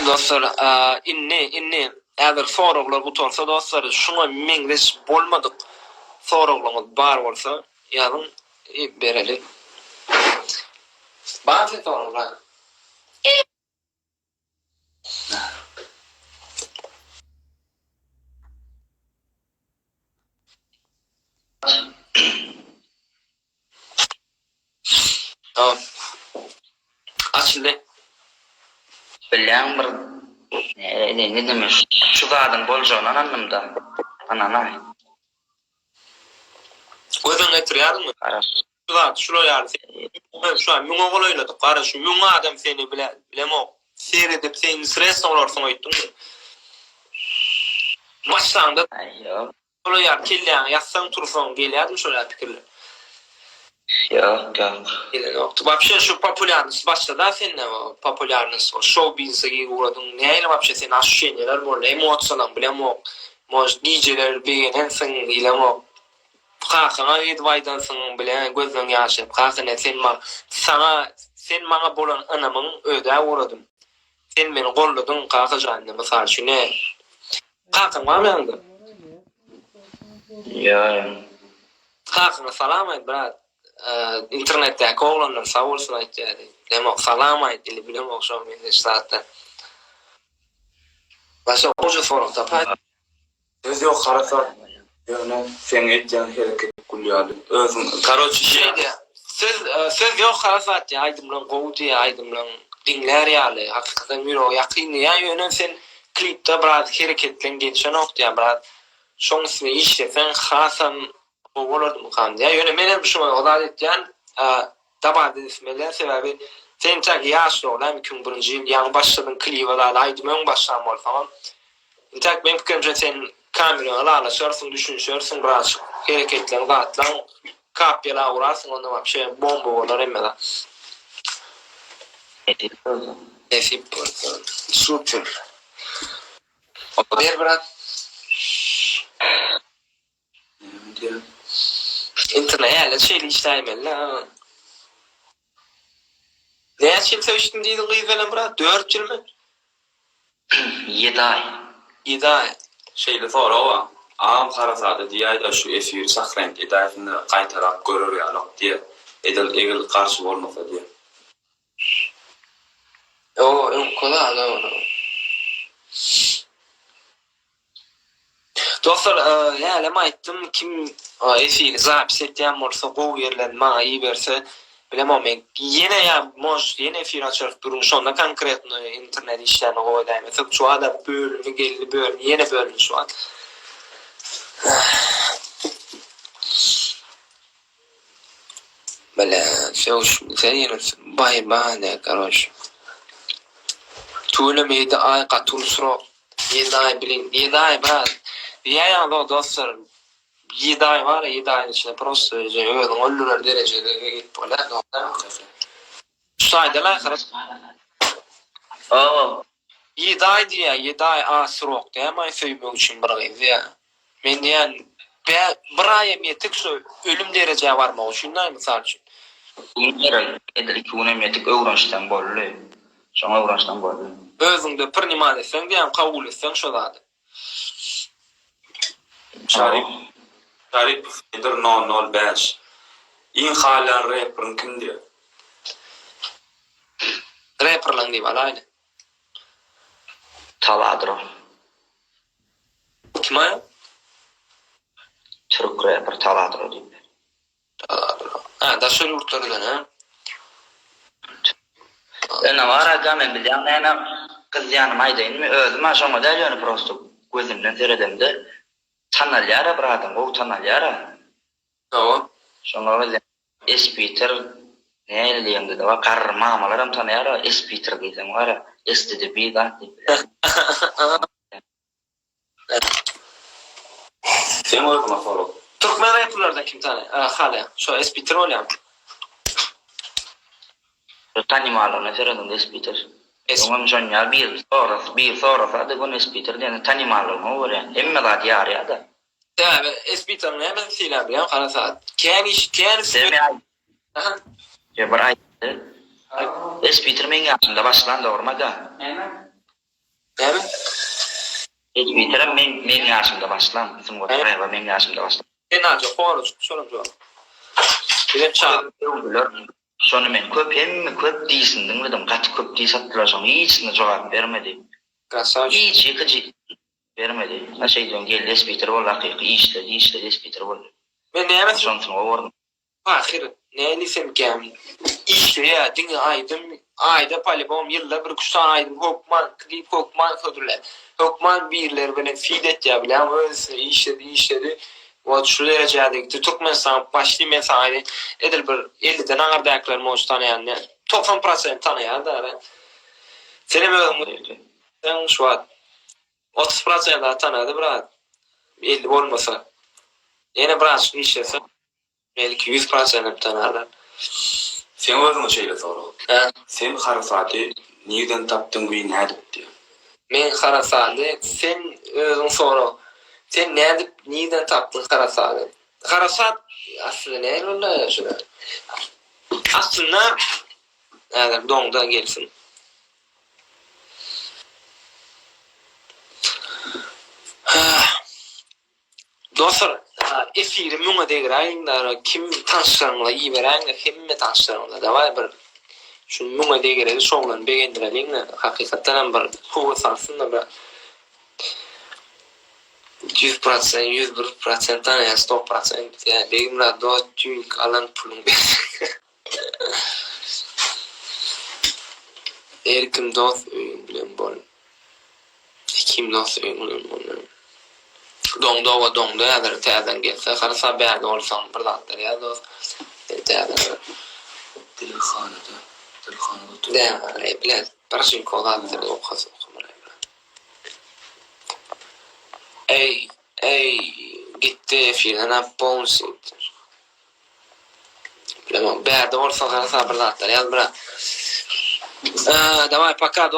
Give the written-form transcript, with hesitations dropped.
Dostlar, indi, indi häzir soraglar gutarsa dostlar, şuňa meňzeş bolmadyk soraglaryňyz bar bolsa ýazyň, bereli. Bar sen soraglar. Tamam. Açyldy. Bilýäň bir ne diýmek şu zadyň boljagyna ynandymda. Ynanaý. Göz öňüne getirýärdiňmi? Garaş. Şu zat şular ýaly sen şu an müňe golaýladyk gara şu müň adam seni bile bilemok seredip sen interesno bolarsyň öýtdüňmi? Başlaňda Aý ýok. Şolar ýaly kelläňe ýatsaň tursaň gelýärmi şol ýaly pikirler? Ýok ýok. Gelenokdy. Wapşe şu populýarnost başlada sende o populýarnost o şou biznese girip ugradyň nähili wapşe sende oşuşeniýalar boldy emosiýalaň bilemok может gijeler begenensiň bilemok kakaňa gidip aýdansyň bile gözleň ýaşaryp kaka ine sen maňa saňa sen maňa bolan ynamyň ödäp ugradym sen meni golladyň kakajan ine mysal üçin ne Kakaň barmy ýanyňda? Ýok. Kakaňa salam aýt brat. Internetdäki oglanlar sag bolsun aýtýar diý. Bilemok salam aýt ili bilemok şoň meňzeş zatlar. Başga goja sorag tapaý. Söz ýok harasat ýöne seň edýän hereket gül ýaly özüň Karoçi şeý diýýär söz söz ýok harasat diýýär aýdymlaň gowy diýýär aýdymlaň diňlär ýaly hakykatdan ýürege ýakyn diýýär ýöne sen klipde biraz hereketleň gelşenok diýýär biraz şoň üstünde işleseň hasam gowy bolardymykam diýýär ýöne menem şuňa zat etýän dabat edesim gelýär sebäbi sen intäk ýaş doglam 2001-nji ýyl ýaňy başladyň klibe zat aýdyma öň başlan bolsaňam intäk meň pikirimçe sen kameraňa ylalaşarsyň düşünişersiň birazjyk hereketleň zatlaň Kapýala urarsyň onda wapşe bomba bolar hemme zat. Nesip bolsa. Nesip bolsa. Super. Ber brat. Näme diýýän? Internet häli şeýle işläýmeli-dä. Näçe ýyl söýüşdim diýdiň gyz bilen brat? Dört ýylmy? Ýedi aý. Ýedi aý. Şeýle sorag bar. Agam harasada diýäýdä şu efiri sahrenit edäýsinler gaýtalap görer ýalak diýä edil egil garşy bolmasa diýä. Ýo öňki zada ol. Dostlar hälem aýtdym kim efiri zapis etýän bolsa gowy ýerlerini maňa iberse bilemok men ýene ýa может ýene efir açarys bir gün şonda konkretno internet işlerini gowy edäýmesek şu wada bölündi geldi bölündi ýene bölündi şu wagt. Bile sögüşmese ýene baý-ba de karoç. Tüweleme ýedi aý gaty uly srok. Ýedi aý blin ýedi aý brat. Diýäýaňzok dostlar ýedi aý bar ýedi aýyň içinde prosto özüňi öldürer derejede gidip bolýar dogry. Şu taýda laýk Hawa. Ýedi aý diýýä, ýedi aý az srok dämaý söýmek üçin bir gyz diýýä. Men diýýän bä bir aýam ýetik şo ölüm derejä barmak üçin daý mysal üçin. Gün gerek edil iki günem ýetik öwrenişseň boldy. Şoňa öwrenişseň boldy. Özüňde prinimat etseň diýýän kabul etseň şo zady. Şarip Şaripow Nedir nol nol bäş Iň halýan repriň kim diýýär. Reprlaň diýip alaýly. Taladro. Kim aýal? Türk reper Taladro diýip. Taladro. Ha, daşary ýurtlardan ha. Ýöne bar aga men bilýän näme gyzýanymy aýdaýynmy özüm-ä şoňa däl ýöne prosto gözünden seredemde tanalýara bir adam gowy tanalýara. Hawa. Şoňa gyzýan. Espiter nähili diýeňde-de bar, garry mamalaram tanaýar-a Espiter diýseň bar-a, SDD bir zat diýip bilýän. Seň özüňe sorag. Türkmen reperlerden kim tanaýar? Halaýar. Şo Espiter bolýarmy? Şo tanymalygyna serediňde Espiter. Öňem şon ýaly biri sorasa, biri sorasa-da göni Espiter diýende tanymalygyna görýän. Hemme zady ýarýar-da. Sebäbi Espitanyň nämesini sylaýan bilýäňmi harasat. Kän iş kän Semi Aha. Bir aýtdy. Espiter meň ýaşymda başlan dogrymy aga? Näme? Edibiterem men meň ýaşymda başlan, sungat räbe meň ýaşymda başlan. Sen aja horajyk şolam jogap. Bizem çaga. Öwdüler. Şony men köp hemme köp diýsin diňledim gaty köp diý satdylar şoň hiçsine jogap bermedi. Krasawçik. Hiç ýekeje bermedi. Na şeýdibem geldi espiter boldy hakyky işledi işledi espiter boldy. Men näme Şonsyny gowaryn. Pahyr, näme diýsemkäm, işleýär, diňe aýdym, aýda polibom ýylda bir üç sany aýdym hökman, klip hökman hödürlär. Hökman birileri bilen feat etýär, bilýäňmi, öz üstüne işledi, işledi, wot şu derejä-de gitdi. Türkmenistan başly men saňa aýdaýyn, edil bir elliden aňyrdäkiler может tanaýan däl, 90 prosent tanaýar da. Senem özüň sen şu wagt 30 prosent tanady brat, 50 bolmasa. Ýene birazjyk işlese. Belki 100% hem tanarlar. Seň özüňe şeýle sorag. Hä? Sen harasady nirden tapdyň we nädip diýen. Men harasady sen özüň sora. Sen nädip nirden tapdyň harasady? Harasat aslynda nähili boldy şular? Aslynda häzir doňda gelsin. Dostlar efiri müňe degiräýiňdä kim tanyşlaryňyza iberäýiňdä hemme tanyşlaryňyza daway bir şu müňe degireli şo oglany begendireliňdä hakykatdanam bir höwes alsynda bir 100% 101% tanaýan 100% ýa Begmyrat dost tüýnük alan puluň berjek Erkim dost öýüň bilen bol. Hekim dost öýüň bilen bol. Doňdy oba doňdy häzir täzeden gelse harasa bärde bolsaň bir zatlar ýaz dost. Sen täzeden. Dilhanada dilhanada otur. Däl bilet bir çünki o zatlary okasy okamaly. Eý eý gitdi efirden ap bonus diýipdir. Bilemok. Bärde bolsa garasa bir zatlar ýaz brat. Daway poka dost.